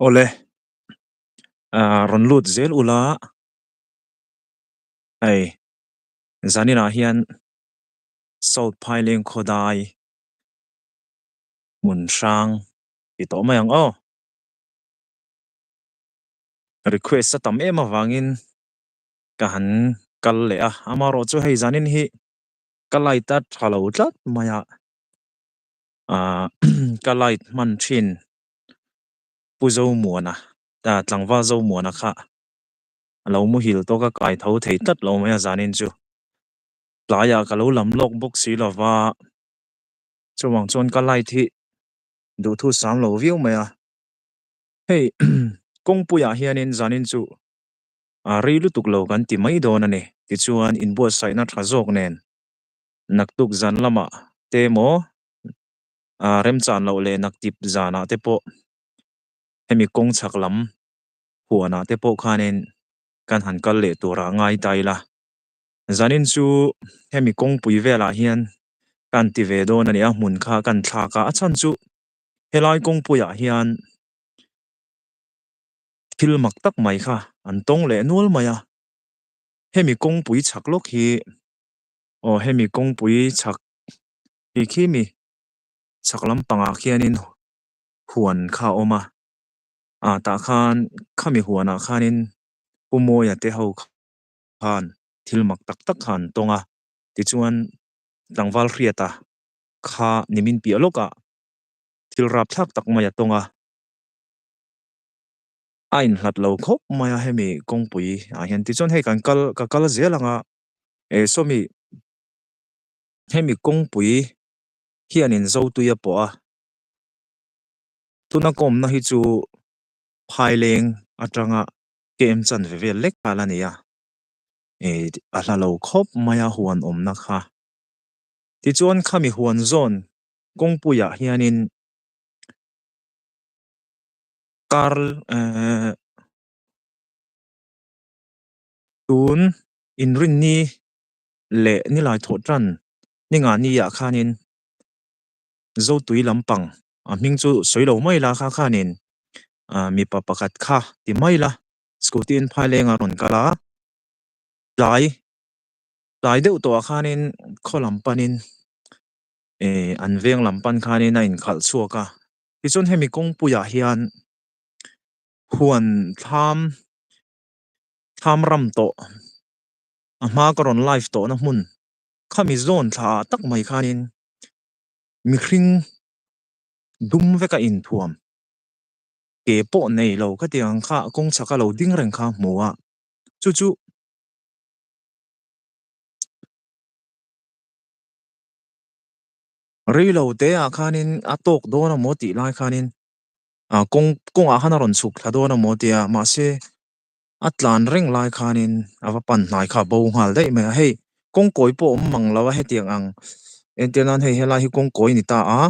Awle, ah rawn lut zel ula hei zaninah hian South Phaileng khawdai hmun hrang ti tawh mai ang aw. Request a tam em avangin ka han kal leh a, amaherawh chu hei zanin hi ka light a tha lo tlat mai a, ah ka light hman thin Pu Zomuana tlangval Zomuana kha a lo muhil tawk a kai tho thei tlat lo mai a zanin chu tlaiah ka lo lam lawk bawk si lo va, chuvang chuan ka light hi duhthu sam lo viau mai a, hei kawngpuiah hianin zanin chu a rei lutuk lo kan ti mai dawn a ni tichuan inbuatsaihna tha zawk nen naktuk zan lamah te emaw remchan loh leh naktip zanah te pawh hemi kawng chhak lam huanah te pawh khanin kan han kal leh turah ngai ta ila. Zanin chu hemi kawngpui velah hian kan ti ve dawn a ni a, hmun kha kan thlak a, a chhan chu helai kawngpuiah hian thil mak tak mai kha an tawng leh nual mai a, hemi kawngpui chhak lawk hi aw hemi kawngpui chhak hi khi mi chhak lampangah khianin huan kha a awm a, ah tah khan khami huanah khanin Pu Mawia te ho khan thil mak tak tak kha an tawng a, tichuan tlangval hriata kha nimin piah lawkah thil rapthlak tak mai a tawng a, a inhlat lo khawp mai a hemi kawngpui ah hian tichuan hei kan kal ka kal zel ang a, eh sawmi hemi kawngpui hianin Zotui a pawh a, tuna kawmna hi chu Phaileng atanga kem chanve vel lek kha la ni a, eh a hla lo khawp mai a huan awmna kha. Tichuan khami huan zawn kawngpuiah hianin kar eh tun inrinni leh nilai thawh tan ni nga ni ah khanin Zotui lampang a hming chu sawi lo mai la kha khanin ah mipa pakhat kha ti mai la scooty in phaileng a rawn kal a tlai tlai deuh tawh ah khanin khaw lam panin eh an veng lam pan khanin a inkhalh chhuak a tichuan hemi kawngpuiah hian huan thlam thlam ram tawh a hma ka rawn live tawhna hmun khami zawn thla ah tak mai khanin mihring dum veka inthuam ke pawh nei lo khatiang ang kha kawng chhaka lo ding reng kha hmu a chu chu rei lo te ah khanin a tawk dawn amaw tih lai khanin ah kawng kawngah khan a rawn chhuk thla dawn amaw tia mahse a tlan reng lai khanin a va pan hnai kha a bo nghal daih mai a, hei kawngkawi pawh a awm mang lo a hetiang ang entir nan hei helai hi kawngkawi a ni ta a.